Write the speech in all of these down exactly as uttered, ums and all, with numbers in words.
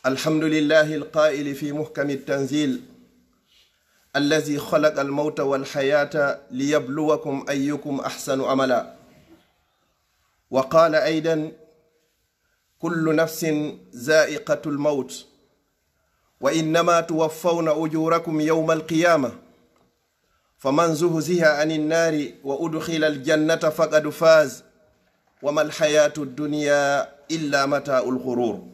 الحمد لله القائل في محكم التنزيل: الذي خلق الموت والحياة ليبلوكم أيكم أحسن عملا. وقال أيضا: كل نفس ذائقة الموت، وإنما توفون أجوركم يوم القيامة، فمن زحزح عن النار وأدخل الجنة فقد فاز، وما الحياة الدنيا إلا متاع الغرور.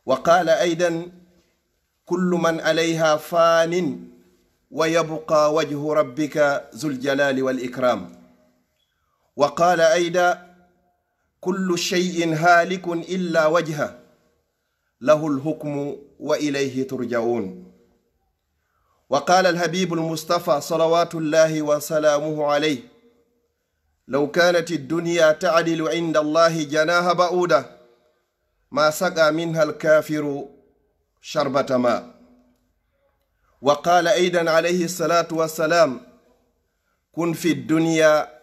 وقال أيضا: كل من عليها فان، ويبقى وجه ربك ذو الجلال والإكرام. وقال أيضا: كل شيء هالك إلا وجهه، له الحكم وإليه ترجعون. وقال الحبيب المصطفى صلوات الله وسلامه عليه: لو كانت الدنيا تعدل عند الله جناح بعوضة، ما سقى منها الكافر شربة ماء. وقال أيضا عليه الصلاة والسلام: كن في الدنيا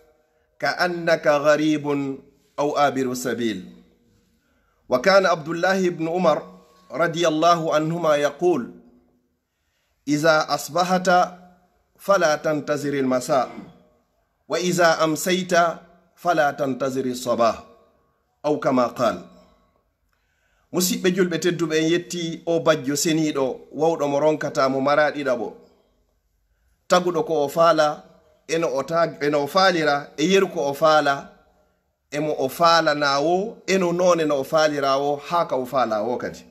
كأنك غريب أو عابر سبيل. وكان عبد الله بن عمر رضي الله عنهما يقول: إذا أصبحت فلا تنتظر المساء، وإذا أمسيت فلا تنتظر الصباح، أو كما قال. Musiɓɓe julɓe tedduɓe, en yetti o bajjo seniiɗo, wawɗo mo ronkata, mo maraa ɗiɗaɓo, taguɗo ko o faala, eno o tag-, eno o faalira, e yeru ko o faala, e mo o faalanaa woo, eno noone no o faaliraa woo, haa ka o faalaa woo kadi.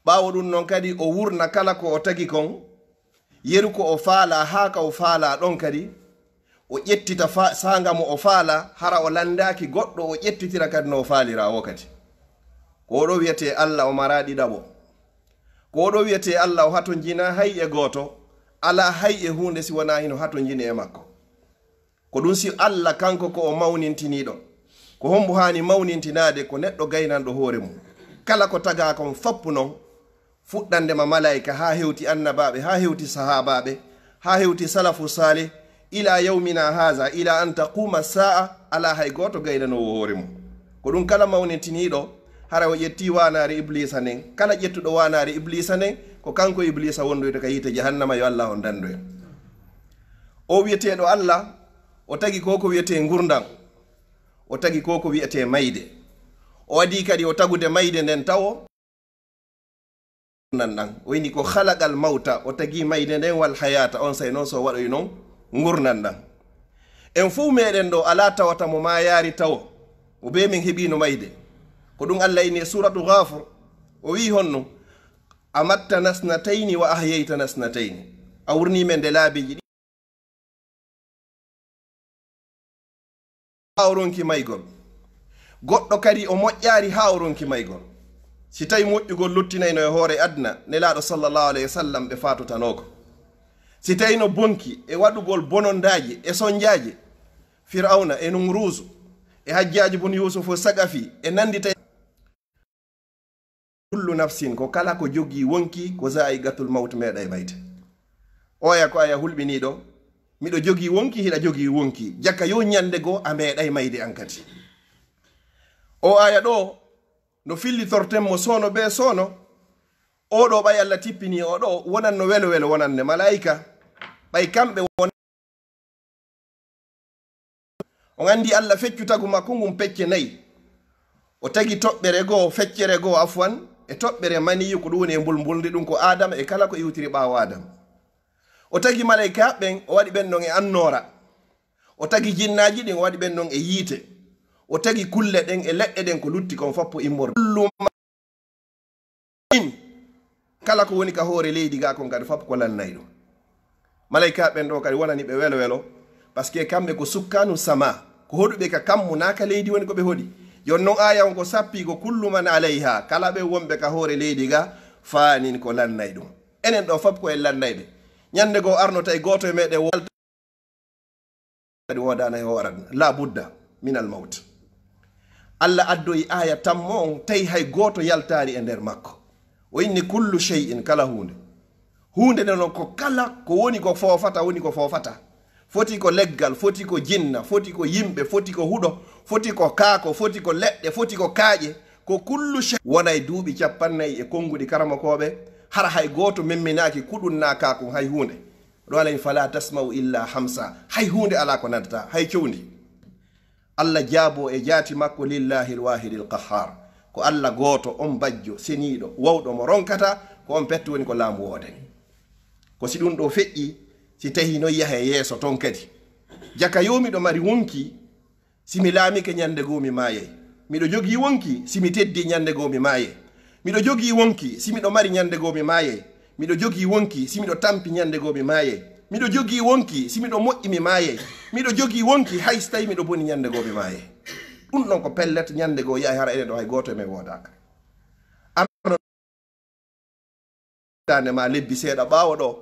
Ɓaawo ɗum noon kadi, o wurna kala ko o tagi kon, yeru ko o faalaa haa ka o faalaa ɗon kadi, o ƴettita fa-, saanga mo o faalaa, hara o lanndaaki goɗɗo, o ƴettitira kadi no o faaliraa woo kadi. Ko o ɗo wiyetee Alla, o maraa ɗiɗaɓo. Ko o ɗo wiyetee Alla, o hatonjinaa hay e gooto, alaa hay e huunde si wonaa hino hatonjini e makko. Ko ɗum si Alla kanko ko o mawnintiniiɗo. Ko hombo haani mawnintinaade? Ko neɗɗo gaynanɗo hoore mum. Kala ko tagaa kon fappu non, fuɗɗande ma malaa'ika, haa hewti annabaaɓe, haa hewti sahaabaaɓe, haa hewti salafu saalih, ilaa yawmina haaza, ilaa an taquuma saa'a, alaa hay gooto gaynanoowo hoore mum. Ko ɗum kala mawnintiniiɗo, hara o ƴettii waanaare Ibliisa nden. Kala ƴettuɗo waanaare Ibliisa nden, ko kanko Ibliisa wondoyta ka yiite jahannama, yo Alla on dandu en. O wiyeteeɗo Alla, o tagi ko ko wiyetee ngurndan, o tagi ko ko wiyetee mayde. O adii kadi o tagude mayde nden tawo nan ɗan. O inni ko khalaqal mawta, o tagi mayde nden, wal hayata, on say non so waɗoy non ngurndan ɗan. En fow meɗen ɗo alaa tawata mo maayaari tawo, mo bee men heɓiino mayde. Ko ɗum Alla inni e suuratu Ghafir, o wi'i honno, "Amattana snatayni wa ahyaytana snatayni." A wurnii men nde laabiiji ɗiɗi. Haa o ronki maygol. Goɗɗo kadi o moƴƴaari haa o ronki maygol. Si tawi moƴƴugol luttinayno e hoore aduna, Nelaaɗo sallallahu alayhi wa sallam ɓe faatotanoo ko. Si tawi no bonki e waɗugol bonondaaji e sonjaaji, Fir'awna e Numruuzu e Hajjaaji bun Yuusufu Sagafi e nannditay Kullu nafsin, ko kala ko jogii wonki, ko zaa'iqatul mawt, meeɗay mayde. Oya ko aya hulɓiniiɗo, miɗo jogii wonki, hiɗa jogii wonki. Jaka yo ñande goo a meeɗay mayde an kadi. O aya ɗo, no fillitorten mo soono bee soono, o ɗo ɓay Alla tippinii o ɗo, wonan no welo welo wonande malaa'ika, ɓay kamɓe won On anndi Alla feccu tagu makko ngun pecce nayi. O tagi toɓɓere goo, feccere goo, afwan, e toɓɓere maniyu, ko ɗum woni e mbulmbulndi, ɗum ko Aadama e kala ko iwtiri ɓaawo Aadama. O tagi maleyka ɓen, o waɗi ɓen ɗon e annoora. O tagi jinnaaji ɗin, o waɗi ɓen ɗon e yiite. O tagi kulle ɗen e leɗɗe ɗen, ko lutti kon fappo immorde. Kullu ma in, kala ko woni ka hoore leydi ga kon kadi fop ko lannay ɗum. Malaykaaɓe ɓen ɗo kadi wonani ɓe welo welo, parce que kamɓe ko sukkaanu sama, ko hoɗuɓe ka kammu, naa ka leydi woni ko ɓe hoɗi. Jon non aaya on ko sappi ko kullu man alayha, kala ɓe wonɓe ka hoore leydi ga, faanin ko lannay ɗum. Enen ɗo fop ko en lannayɓe. Ñande goo arno tawi gooto e meɗen wo- kadi woodaana e hoore aduna. La budda min al mawt. Alla addoyi aaya tammo on, tawi hay gooto yaltaali e nder makko. O inni kullu shay'in, kala huunde. Huunde nden non ko kala ko woni ko foofata, woni ko foofata. Foti ko leggal, foti ko jinna, foti ko yimɓe, foti ko huɗo, foti ko kaako, foti ko leɗɗe, foti ko kaaƴe. Ko kullu shay wonay duuɓi cappannayi e konnguɗi karamokooɓe, hara hay gooto memminaaki kuɗun naa kaakun hay huunde. Ɗo Alla inni, "Fala tasma'u illa hamsa." Hay huunde alaa ko nandata, hay cowndi. Alla jaaboo e jaati makko, "Lillahi l-wahidi l-qahhar." Ko Alla gooto, on bajjo, seniiɗo, wawɗo mo ronkata, ko on petto woni ko laamu woodani. Ko si ɗun ɗoo feƴƴi, si tawi non yaha e yeeso ton kadi. Jaka yo miɗo mari wonki, si mi laamike ñande goo mi maayay. Miɗo jogii wonki, si mi teddii ñande goo mi maayay. Miɗo jogii wonki, si miɗo mari ñande goo mi maayay. Miɗo jogii wonki, si miɗo tampi ñande goo mi maayay. Miɗo jogii wonki, si miɗo moƴƴi mi maayay. Miɗo jogii wonki, hay si tawi miɗo boni ñande goo mi maayay. Ɗun ɗon ko pellet ñande goo yahay hara enen ɗoo hay gooto e men woodaaka. Arno hitaande maa lebbi seeɗa ɓaawo ɗoo,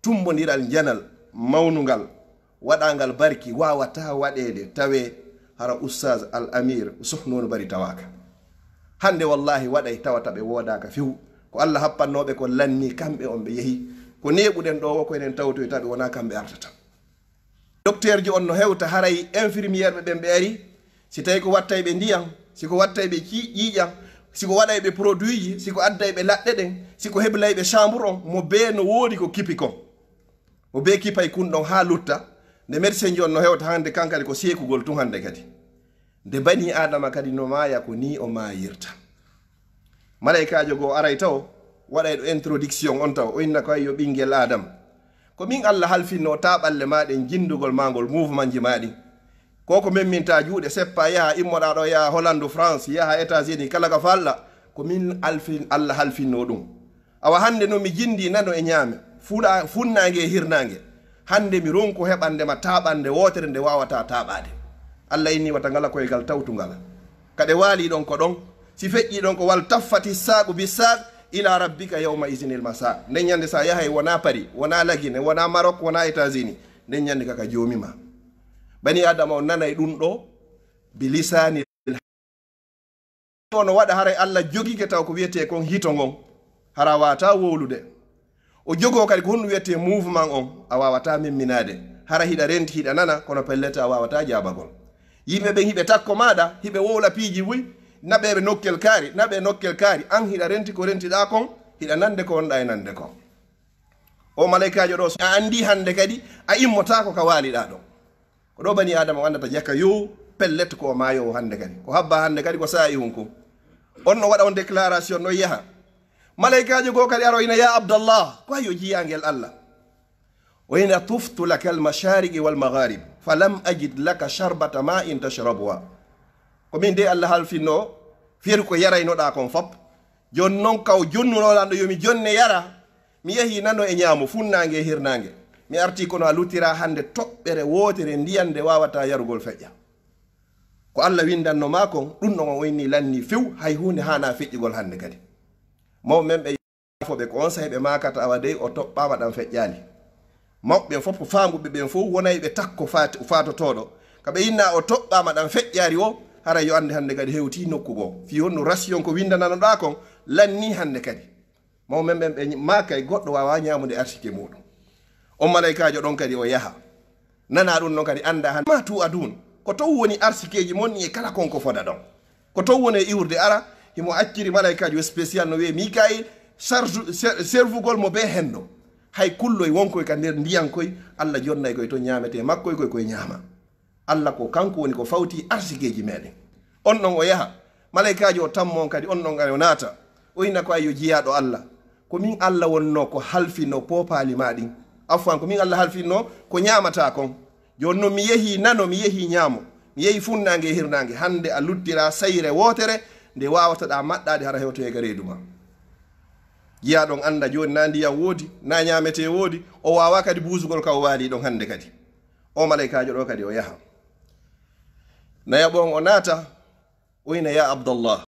tummbondiral njanal mawnungal, waɗaangal barki, waawataa waɗeede, tawee hara Ustaaz Al Amiir Sohnuunu Bari tawaaka. Hannde wallaahi waɗay tawata ɓe woodaaka few. Ko Alla happannooɓe ko lanni, kamɓe on ɓe yehi. Ko neeɓuɗen ɗoo woo ko enen tawtoyta ɓe, wonaa kamɓe artata. Dokteerjo on no hewta haray infirmière ɓe ɓen ɓe ari, si tawi ko wattay ɓe ndiyan, si ko wattay ɓe ci-, ƴiiƴan, si ko waɗay ɓe produitji, si ko adday ɓe laɗɗe ɗen, si ko heblayɓe chambre on, mo bee no woodi ko kipi kon. Mo bee kipay kun ɗon haa lutta. Nde médecin jo on no hewta hannde, kan kadi ko seekugol tun hannde kadi. Nde banii Aadama kadi no maaya, ko nii o maayirta. Malaykaajo goo aray taw, waɗay ɗo introduction on taw, o inna ko, "Ayyo ɓinngel Aadama, ko min Alla halfinno taaɓalle maa ɗen, jinndugol maa ngol, mouvement ji maa ɗin. Ko ko memminta juuɗe, seppa, yaha, immoɗaa ɗoo, yaha Hollande, France, yaha États-Unis, kala ka faalɗaa, ko min alfin-, Alla halfinno ɗun. Awa hannde non mi jinndii nano e ñaame, fuɗa-, funnaange e hirnaange. Hannde mi ronku heɓande ma taaɓannde wootere nde waawataa taaɓaade." Alla inni, "Wata ngala koygal tawtu ngala." Ka ɗe waali ɗon ko ɗon, si feƴƴi ɗon ko, "Wal taffati saaqu bi saaq ila rabbika yawma izinil masaaq." Nden ñande sa yahay, wonaa Paris, wonaa Lagine, wonaa Maroc, wonaa États-Unis. Nden ñande ka ka Joomi maa. Banii Aadama on nanay ɗun ɗoo bi lisaani. Kono waɗa haray Alla jogike taw ko wi'etee kon hito ngon, hara waawataa wowlude. O jogoo kadi ko honɗun wi'etee mouvement on, a waawataa memminaade. Hara hiɗa renti, hiɗa nana, kono pellet a waawataa jaabagol. Yimɓe ɓen hiɓe takko maaɗa, hiɓe wowla piiji buy, na ɓe ɓe nokkel kaari, na ɓe nokkel kaari, an hiɗa renti ko rentiɗaa kon, hiɗa nande ko wonɗaa e nande kon. O malaykaajo ɗoo, so a anndii hannde kadi, a immotaako ka waaliɗaa ɗon. Ko ɗoo banii Aadama o anndata jaka yo pellet ko o maayoowo hannde kadi. Ko habbaa hannde kadi ko saa'i hun kon. On no waɗa on déclaration, no yaha. Malaykaajo goo kadi ara o ina, "Ya Abdallah, ko yo jiyaangel Alla." O ina, "Tuftu laka al mashariki wal magharib, fa lam ajid laka sharbata ma'in tashrabuha." Ko min de Alla halfinno feru ko yaraynoɗaa kon fop. Jooni non kaw jonnuɗo lanɗo yo mi jonne yara. Mi yehi nano e ñaamo, funnaange e hirnaange. Mi artii kono a luttiraa hannde toɓɓere wootere ndiyan nde waawataa yarugol feƴƴa. Ko Alla winndanno maa kon, ɗun non o inni lanni few, hay huunde haanaa feƴƴugol hannde kadi. Mawɓe men ɓe yaafo ɓe ko on saa'i ɓe maakata awa dey o toɓɓaama ɗan feƴƴaali. Mawɓe ɓen fof ko faanguɓe ɓen fof wonay ɓe takko faat-, faatotooɗo. Ka ɓe inna o toɓɓaama ɗan feƴƴaari o, hara yo annde hannde kadi hewtii nokku goo. Fii honno ration ko winndananoɗaa kon lannii hannde kadi. Mawɓe men ɓen ɓe maakay goɗɗo waawaa ñaamude arsike muuɗum. On malaykaajo ɗon kadi o yaha. Nanaa ɗun non kadi anndaa han. Ma tu'adun. Ko tow woni arsikeeji mon ɗin e kala kon ko foda ɗon. Ko tow woni e iwrude ara, himo acciri malaykaajo spécial no wi'ee Mikaayil, sarju-, ser-, servugol mo bee henndo. Hay kulloy wonkoy ka nder ndiyan koy, Alla jonnay koy ton ñaametee makkoy koy koy ñaama. Alla ko kanko woni ko fawti arsikeeji meɗen. On ɗon o yaha, malaykaajo o tammo on kadi, on ɗon o naata. O inna ko ayyo jiyaaɗo Alla. Ko min Alla wonno ko halfinno poopaali maa ɗin. Afwan, ko min Alla halfinno ko ñaamataa kon. Jooni non mi yehii nano, mi yehii ñaamo, mi yehii funnaange e hirnaange. Hannde a luttiraa sayre wootere nde waawataɗaa maɗɗaade hara hewtoyee ka reedu maa. Jiyaaɗo on annda jooni naa ndiyan woodi, naa ñaametee woodi, o waawaa kadi buusugol ka o waalii ɗon hannde kadi. O malaykaajo ɗoo kadi o yaha. Nayaɓo on o naata, o ina, "Ya Abdallah,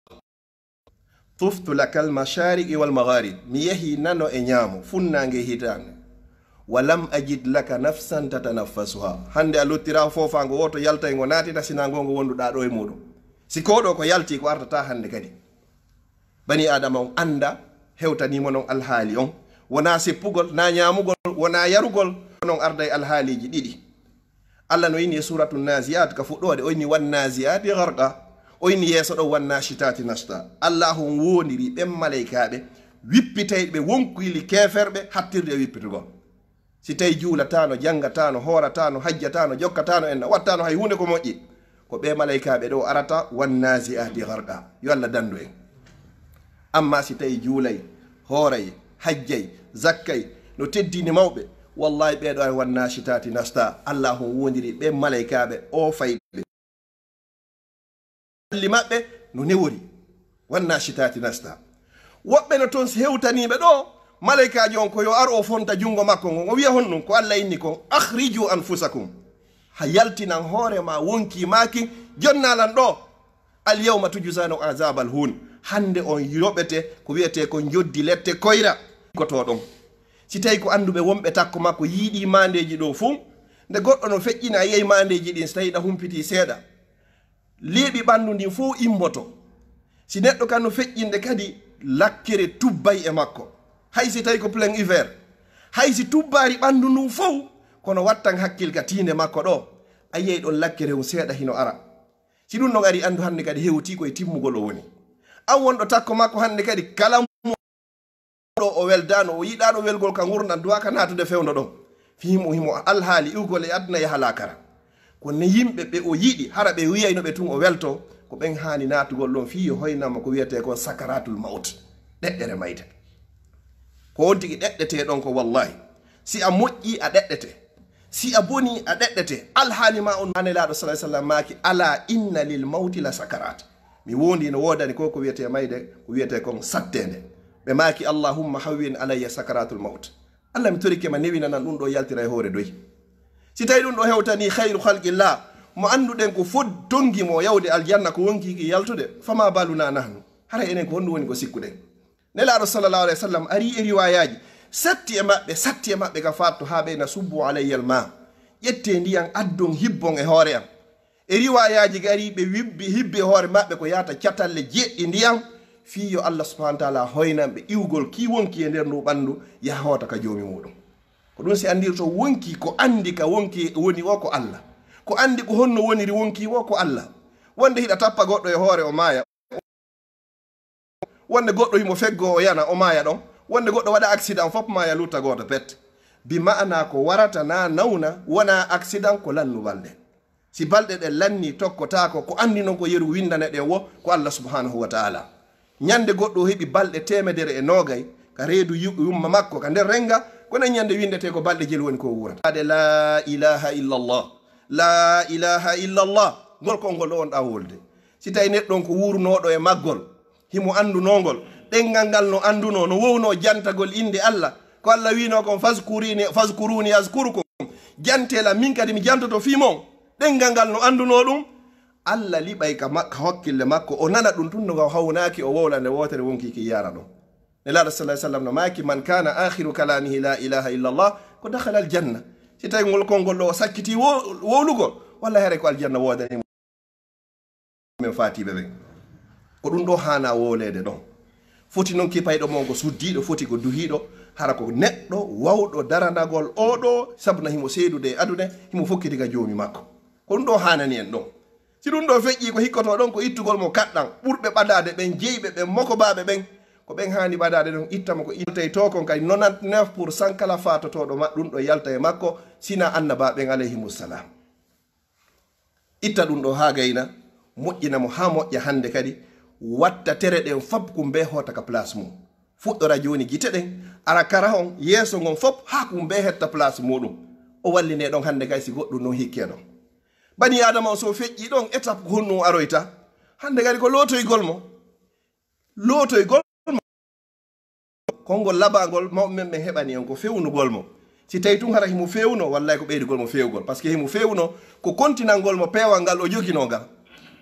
tuftu laka al mashariki wal magharib." Mi yehii nano e ñaamo, funnaange e hitaande. "Wa lam ajid laka nafsan tatanaffasuha." Hannde a lottiraa foofaango wooto yaltay ngo naatita, sinaa ngongo wonduɗaa ɗoo e muuɗum. Si ko ɗoo ko yaltii ko artataa hannde kadi. Banii Aadama on annda hewtanii mo non alhaali on. Wonaa seppugol, naa ñaamugol, wonaa yarugol, ko non arday alhaaliiji ɗiɗi. Alla no inni e Suuratu Naazi'aat ka fuɗɗoode, o inni, "Wan naazi'aati gharqa." O inni yeeso ɗo, "Wan naashitaati nashta." Allaahu on woondiri ɓen malaykaaɓe wippitayɓe wonkuyli keeferɓe hattirde e wippitugol. Si tawi juulataano, janngataano, hoorataano, hajjataano, jokkataano, enna wattaano hay huunde ko moƴƴi, ko ɓee malaykaaɓe ɗo arata, "Wan naazi'aati gharqa." Yo Allah danndu en. Amma si tawi juulay, hooray, hajjay, zakkay, no teddini mawɓe, wallahi ɓee ɗo ay, "Wan naashitaati nashta." Allaahu on woondiri ɓen malaykaaɓe o fayɓe. Balli maɓɓe no newori. Wan naashitaati nashta. Woɓɓe no ton hewtaniiɓe ɗo, malaykaajo on ko yo ar o fonta junngo makko ngon. O wi'a honɗum? Ko Allah inni kon, "Akhriju anfusakum." Ha yaltinan hoore ma wonkii maa kin, jonnaa lan ɗo. "Al yawma tujzawna azaabal huun." Hannde on yoɓete ko wi'etee ko njoddi lette koyra. Ko to ɗon. Si tawi ko annduɓe wonɓe takko makko yiiɗi maandeeji ɗo fuu, nde goɗɗo no feƴƴina, a yiyay maandeeji ɗin, si tawi ɗa humpitii seeɗa, leeɓi ɓanndu ndin fow immoto. Si neɗɗo kan no feƴƴinde kadi, lakkere tubbay e makko. Hay si tawi ko plein hiver, hay si tubbaari ɓanndu ndun fow, kono wattan hakkil ka tiinde makko ɗo, a yiyay ɗon lakkere on seeɗa hino ara. Si ɗun ɗon ari, anndu hannde kadi hewtii ko e timmugol o woni. An wonɗo takko makko hannde kadi, kala mo ɗo o weldaano, o yiɗaano welgol ka ngurndan, duwaa ka naatude fewndo ɗon. Fii himo, himo alhaali iwgol e aduna yaha laakara. Ko ne yimɓe ɓe o yiɗi, hara ɓe wi'ayno ɓe tun o welto, ko ɓen haani naatugol ɗon fii yo hoynamo ko wi'etee kon sakaratul mawt, ɗeɗɗere mayde. Ko on tigi ɗeɗɗetee ɗon ko, wallahi. Si a moƴƴi, a ɗeɗɗete. Si a boni, a ɗeɗɗete. Alhaali ma on, Nelaaɗo sallallahu alaihi wasallam maaki, "Ala inna lil mawti la sakarat." Mi wondi no woodani ko, ko wi'etee mayde, ko wi'etee kon satteende. Ɓe maaki, "Allahumma hawwin alayya sakaratul mawt." Allah, mi torike ma, newinanan ɗun ɗo yaltira e hoore doy. Si tawi ɗun ɗo hewtani khayru khalqillah, mo annduɗen ko fod tongi mo yawde aljanna ko wonkii ki yaltude, fama baluna nahnu? Haray enen ko honɗum woni ko sikkuɗen? Nelaaɗo sallallahu alaihi wasallam ari e riwaayaaji, satti e maɓɓe, satti e maɓɓe ka faatto haa ɓe na subbu alayyal ma. Ƴettee ndiyan, addon, hibbon e hoore am. E riwaayaaji gari ɓe wibbi, hibbi e hoore maɓɓe ko yaata catalle jeɗɗi ndiyan, fii yo Allah subhanahu wa ta'ala hoynan ɓe iwgol kii wonkii e nder ndu ɓanndu, yaha hoota ka joomi muɗum. Ko ɗum si anndirto wonkii ko anndi ka wonkii woni o ko Allah. Ko anndi ko honno woniri wonkii o ko Allah. Wonde hiɗa tappa goɗɗo e hoore o maaya. Wonde goɗɗo himo feggoo o yana, o maaya ɗon. Wonde goɗɗo waɗa accident, fof maaya lutta gooto pet. Bi ma'ana ko warata na nawna, wona accident, ko lannu balɗe. Si balɗe ɗen lanni, tokkotaako ko anndi non ko yeru windane ɗen wo, ko Allah subhanahu wa ta'ala. Ñande goɗɗo o heɓi balɗe teemedere e noogay, ka reedu yu-, yumma makko, ka nder renga, ko nden ñande windetee ko balɗe jel woni ko wuurata. Ade la ilaha illallah, la ilaha illallah, ngol konngol ɗo on ɗaa wolde. Si tawi neɗɗo on ko wuurnooɗo e maggol, himo anndunoo ngol, ɗenngal ngal no anndunoo, no wownoo jantagol innde Allah. Ko Allah wiinoo kon, "Fazkurini, fazkuruni azkurkum." Jantee lan, min kadi mi jantoto fii mon. Ɗenngal ngal no anndunoo ɗum. Allah liɓay ka mak-, ka hakkille makko, o nana ɗum tun no hawnaaki, o wowla nde wootere wonkii ki yaara ɗon. Nelaaɗo sallallahu alaihi wasallam no maaki, "Man kana akhiru kalamihi la ilaha illallah, ko dakhala aljanna." Si tawi ngol konngol ɗo o sakkitii wo-, wowlugol, wallahi haray ko aljanna woodani mo. Men faatiiɓe ɓen. Ko ɗum ɗo haana wooleede ɗon. Foti non kipayɗo mo ko suddiiɗo, foti ko duhiiɗo, hara ko neɗɗo wawɗo daranagol oo ɗo, sabu na himo seedude e aduna, himo fokkiti ka joomi makko. Ko ɗum ɗo haanani en ɗon. Si ɗum ɗo feƴƴii, ko hikkotoo ɗon ko ittugol mo kaɗɗan, ɓurɓe ɓadaade ɓen, jeyɓe ɓen, mokobaaɓe ɓen, ko ɓen haani ɓadaade ɗon, itta mo ko ittay to kon kadi, nonante-neuf pour cent kala faatotooɗo ma-, ɗum ɗo yalta e makko, sina annabaaɓe ɓen alayhimus salam. Itta ɗum ɗo haa gayna, moƴƴina mo haa moƴƴa hannde kadi, watta tere ɗen fop kumbe hoota ka place mum. Fuɗɗora jooni gite ɗen, ara kara on, yeeso ngon fop haa kumbe hetta place muɗum. O walline ɗon hannde kay si goɗɗum non hikke ɗon. Bani Aadama on so feƴƴi ɗon, étape ko honno aroyta? Hannde kadi ko lootoygol mo. Lootoygol mo. Konngol labangol mawɓe men ɓen heɓani en ko fewnugol mo. Si tawi tun hara himo fewno, wallay ko ɓeydugol mo fewgol. Parce que himo fewno ko kontinangol mo peewal ngal o joginoo ngal.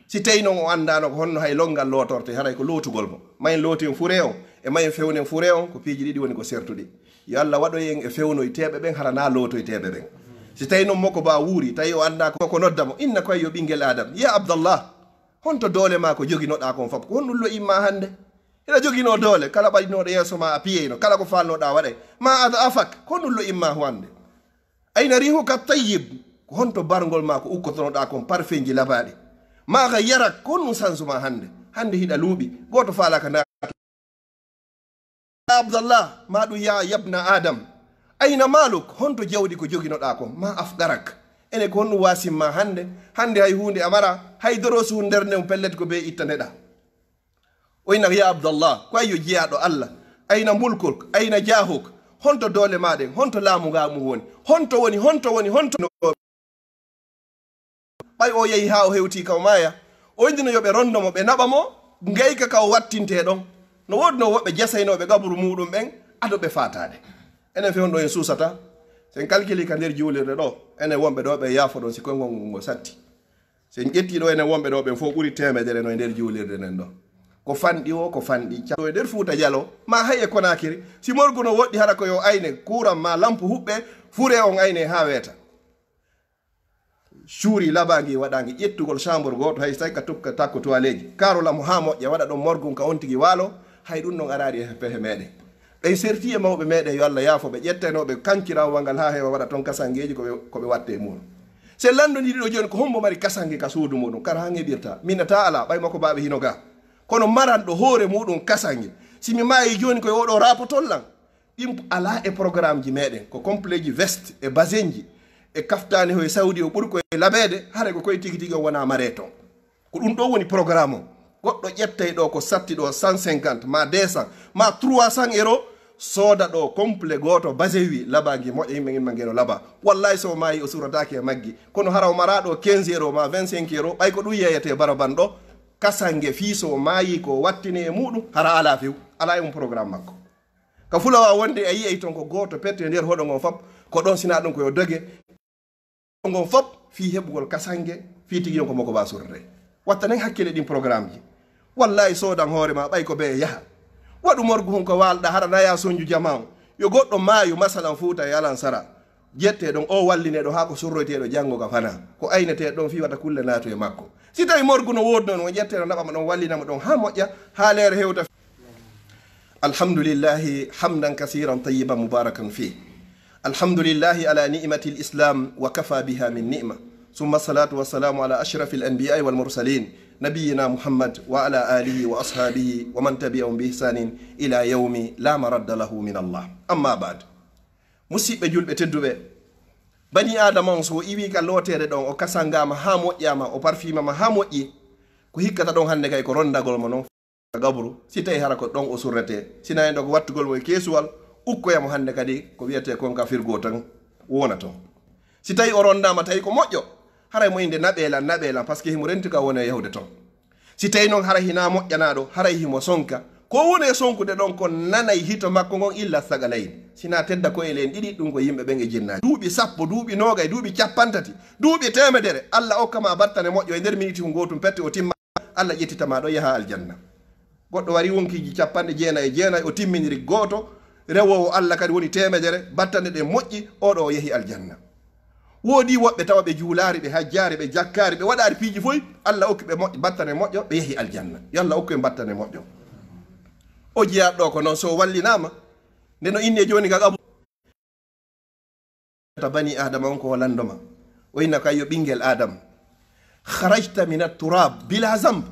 Si tawi non o anndaano ko honno hay lonngal lootorte, haray ko lootugol mo. Mayen looten fure on, e mayen fewnen fure on, ko piiji ɗiɗi woni ko sertuɗi. Yo Allah waɗoy en e fewnoyteeɓe ɓen, hara na lootoyteeɓe ɓen. Si tawi non moko ba wuuri, tawi o anndaa ko, ko nodda mo, inna koy yo ɓinngel Adam, "Ya Abdallah, honto doole maa ko joginoɗaa kon fop? Ko honɗum lo imma hannde?" Hiɗa joginoo doole, kala ɓadinooɗo yeeso maa a piyeyno, kala ko faalnoɗaa waɗay. Ma ad'afak, ko honɗum lo imma hannde? Ayna riihuka tayyib, ko honto barngol maa ko ukkotonoɗaa kon parfenji labaaɗi? Ma gayyarak, ko honɗum sansu ma hannde? Hannde hiɗa luuɓi, gooto faalaaka naatu. Ya Abdallah, ma ɗum ya yabna Adam. Ayna maaluk, honto jawdi ko joginoɗaa ko? Ma afqarak. Ene ko honɗum wasimma hannde? Hannde hay huunde a mara, hay dorosu hun nder nden pellet ko bee ittaneɗaa. O inna ya Abdallah, ko ayyo jiyaaɗo Allah. Ayna mulkuk, ayna jaahuk. Honto doole maa ɗen, honto laamu ngaa mum woni? Honto woni, honto woni, honto no? Ɓay o yehi haa o hewti ka o maaya, o inndino yo ɓe ronndo mo, ɓe naɓa mo, ngeyka ka o wattintee ɗon. No woodunoo woɓɓe jasaynooɓe qaburu muuɗum ɓen, ado ɓe faataade. Enen fewndo en suusata, si en kalkili ka nder juulirde ɗo, enen wonɓe ɗo ɓe yaafo ɗon si konngol ngol ngo satti. Si en ƴetti ɗo enen wonɓe ɗo ɓen fof ɓuri teemedere no e nder juulirde nden ɗo. Ko fanɗi o, ko fanɗi. Ca-, e nder Fuuta Jalo, ma hay e Konaakiri, si morgu no woɗɗi hara ko yo ayne, kuuran ma lampu huɓɓe, fure on ayne haa weeta. Cuuri labaangi waɗaangi ƴettugol chambre gooto, hay so tawi ka tukka takko tuwaleeji. Karola mo haa moƴƴa, waɗa ɗon morgun ka on tigi waalo, hay ɗum ɗon araari e pehe meɗen. Ɓen serti e mawɓe meɗen, yo Allah yaafo ɓe, ƴettanooɓe kankirawal ngal haa heewa, waɗa ton kasangeeji ko ɓe, ko ɓe watte e muɗum. Se lanndondiri ɗo jooni, ko hombo mari kasange ka suudu muɗum? Kara han heɓirta. Minata alaa, ɓay makko baaɓe hino ga. Kono maranɗo hoore muɗum kasange, si mi maayi jooni, ko e oɗo rapotol lan. Ɗin alaa e programmeji meɗen, ko completji veste e basenji e kaftaani ho e Saudi o ɓuri ko e labeede, haray ko koye tigi tigi on wona maree ton. Ko ɗum ɗo woni programme o. Goɗɗo ƴettay ɗo ko satti ɗo cent cinquante, ma deux cents, ma trois cents euro, sooda ɗo complet gooto, basewi, labaangi moƴƴa, yimɓe ngimma ngeno laba. Wallahi, so o maayi, o surataake e maggi. Kono hara o mara ɗo quinze euro ma vingt-cinq euro, ɓay ko ɗum yeeyete baraban ɗo, kasange fii so o maayi ko wattine e muɗum, hara alaa few, alaa e mum programme makko. Ka fulawa wonde a yi'ay ton ko gooto pette e nder hoɗo ngon fop, ko ɗon sina ɗum ko yo doge. Hoɗo ngon fop fii heɓugol kasange, fii tigi on ko moko ba surre. Wattanen hakkile ɗin programmeji. Wallahi, soodan hoore ma ɓay ko bee yaha. Waɗu morgu hun ko waalɗa, hara naya sonju jamaa on. Yo goɗɗo maayu, masalan, Fuuta e Alansara. Ƴettee ɗon, o wallineɗo haa ko surroyteeɗo janngo ka fana. Ko ayneteeɗo ɗon fii wata kulle naatu e makko. Si tawi morgu no woodi non, o ƴettee no naɓa mo ɗon, wallina mo ɗon haa moƴƴa, haa leere hewta. الحمد لله حمدا كثيرا طيبا مباركا فيه. الحمد لله على نعمة الإسلام وكفى بها من نعمة. ثم الصلاة والسلام على أشرف الأنبياء والمرسلين نبينا محمد وعلى آله وأصحابه ومن تبعهم بإحسان إلى يوم لا مرد له من الله. أما بعد. Musiɓɓe julɓe tedduɓe, bani Aadama on, so o iwii ka looteede ɗon, o kasangaama haa moƴƴaama, o parfimama haa moƴƴi, ko hikkata ɗon hannde kay ko ronndagol mo non ka qabru, si tawi hara ko ɗon o surretee. Si na en ɗo ko wattugol mo e keesuwal, ukkoya mo hannde kadi ko wiyetee kon ka firgo tan wona ton. Si tawi o ronndaama tawi ko moƴƴo, haray mo innde naɓee lan, naɓee lan, parce que himo renti ka wona e yahude ton. Si tawi non hara hina moƴƴanaaɗo, haray himo sonka. Ko woni e sonkude ɗon kon nanay hito makko ngon illa sagalayni. Sina tedda ko'e len ɗiɗi, ɗum ko yimɓe ɓen e jinnaaji. Duuɓi sappo, duuɓi noogay, duuɓi cappantati, duuɓi teemedere, Allah okka ma battane moƴƴo e nder miniti ko gootum pette o timma, Allah ƴettita ma ɗo yaha aljanna. Goɗɗo wari wonkiiji capanɗe jeenayi e jeenayi, o timminiri gooto, rewoowo Allah kadi woni teemedere, battane ɗen moƴƴi, oɗo o yehi aljanna. Woodi woɓɓe tawa ɓe juulaari, ɓe hajjaari, ɓe jakkaari, ɓe waɗaari piiji foy, Allah okki ɓe moƴƴ-, battane moƴƴo, ɓe yehi aljanna. Yo Allah okku en battane moƴƴo. O jeyaa ɗo ko non, so o wallinaama, nde no inni e jooni ka qabu-, ta bani Aadama on ko o lanndoma. O inna ko ayyo ɓinngel Aadama. Kharajta min at-turab bila zamb.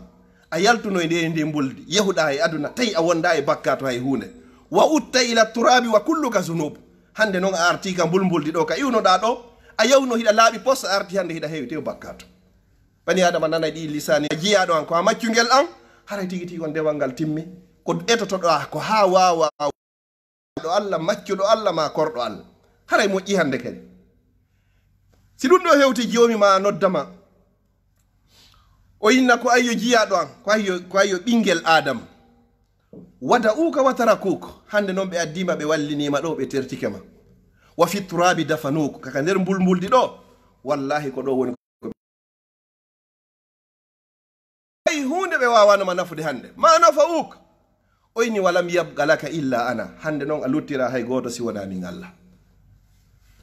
A yaltuno e nde, nde mbuldi. Yehuɗaa e aduna, tawi a wondaa e bakkaatu hay huunde. Wa utta ila turabi wa kulluka zunub. Hannde non a artii ka mbulmbuldi ɗo, ka iwnoɗaa ɗo, a yawno hiɗa laaɓi pos, a artii hannde hiɗa heewi tew bakkaatu. Bani Aadama nanay ɗi lisaani, a jiyaaɗo an, ko a maccungel an, haray tigi tigi on dewal ngal timmi. Ko etotoɗaa ko haa waawa ɗo Allah, maccuɗo Allah, ma korɗo Allah. Haray moƴƴi hannde kadi. Si ɗum ɗo hewti, joomi ma noddama. O inna ko ayyo jiyaaɗo an, ko ayyo, ko ayyo ɓinngel Aadama. Wada uka wa tarakuk. Hannde non ɓe addiima, ɓe walliniima ɗo, ɓe tertike ma. Wa fi turabi dafanuk. Kaka nder mbulmbuldi ɗo. Wallahi ko ɗo woni ko hay huunde ɓe waawano ma nafude hannde. Ma nafa uk. O inni, "Walam yabqa laka illa ana." Hannde non a luttira hay gooto si wonaa min Allah.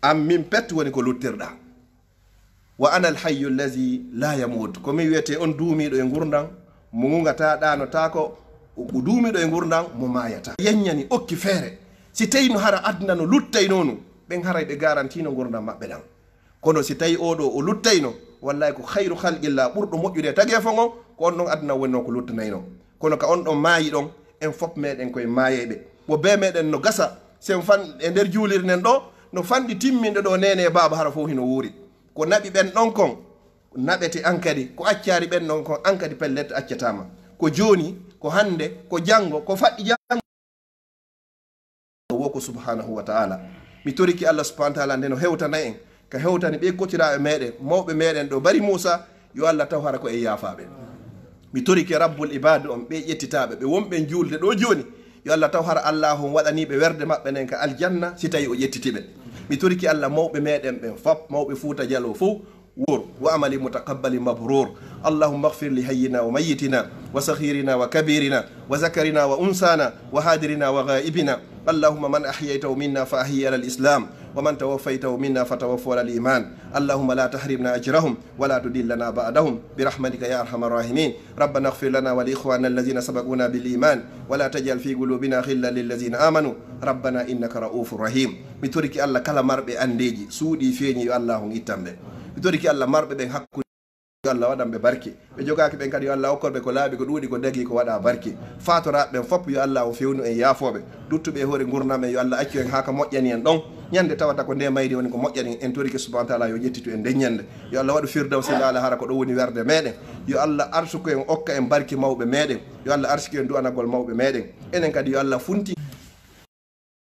An min pet woni ko luttirɗaa. Wa ana alhayyu allazi la yamut. Ko min wiyetee on duumiiɗo e ngurndan, mo ngungataa, ɗaanotaako, o duumiiɗo e ngurndan, mo maayataa. Yanñani, okki feere. Si tawi no hara aduna no luttay noonu, ɓen haray ɓe garantino ngurndan maɓɓe ɗan. Kono si tawi oɗo o luttayno, Wallahi ko khayru khalqillah, ɓurɗo moƴƴude e tageefo ngon, ko on ɗon aduna wonnoo ko lottanayno. Kono ka on ɗon maayi ɗon, en fop meɗen koye maayeyɓe. Mo bee meɗen no gasa, sen fan e nder juulirnen ɗo, no fanɗi timminɗo ɗo neene e baaba hara fof hino wuuri. Ko naɓi ɓen ɗon kon, naɓete an kadi, ko accaari ɓen ɗon kon, an kadi pellet accataama. Ko jooni, ko hannde, ko janngo, ko faɗɗi janngo. Wo ko subhanahu wa ta'ala. Mi toriki Allah subhanahu wa ta'ala nde no hewtana en, ka hewtani ɓe kotiraaɓe meɗen, mawɓe meɗen ɗo bari Muusa, yo Allah taw hara ko en yaafaaɓe. Mi torike Rabbul Ibad on, ɓe ƴettitaaɓe, ɓe wonɓe juulde ɗo jooni. Yo Allah taw hara Allahu on waɗanii ɓe werde maɓɓe nden ka aljanna, si tawi o ƴettiti ɓe. Mi torike Allah mawɓe meɗen ɓen fop, mawɓe Fuuta Jaloo fof, wor, wa amali mutaqabbali mabrur. Allahumma ighfir li hayyina wa mayyitina, wa saghirina wa kabirina, wa zakarina wa unsana, wa hadirina wa ghaibina. Allahumma man ahyaytahu minna fa ahyi ala al-islam, wa man tawaffaytahu minna fa tawaffahu ala al-iman. Allahumma la tahrimna ajrahum, wa la tudillana ba'dahum, bi rahmatika ya arhamar rahimin. ربنا اغفر لنا ولإخواننا الذين سبقونا بالإيمان ولا تجعل في قلوبنا غلا للذين آمنوا ربنا إنك رؤوف رحيم. Mi toriki Allah kala marɓe andeeji, suuɗi, feeñi, yo Allah on ittan ɓe. Mi toriki Allah marɓe ɓen hakkunde, yo Allah waɗan ɓe barke. Ɓe jogaaki ɓen kadi, yo Allah okkor ɓe ko laaɓi, ko ɗuuɗi, ko dagi, ko waɗa barke. Faatoraaɓe ɓen fop, yo Allah on fewnu en yaafooɓe. Luttuɓe e hoore ngurnam en, yo Allah accu en haa ka moƴƴani en ɗon. Ñande tawata ko nde mayri woni ko moƴƴani en, en torike subhanahu wa ta'ala yo ƴettitu en nden ñande. Yo Allah waɗu firdawsi laala hara ko ɗo woni werde meɗen. Yo Allah arsuku en, okka en barke mawɓe meɗen. Yo Allah arsuku en du'anagol mawɓe meɗen. Enen kadi yo Allah funti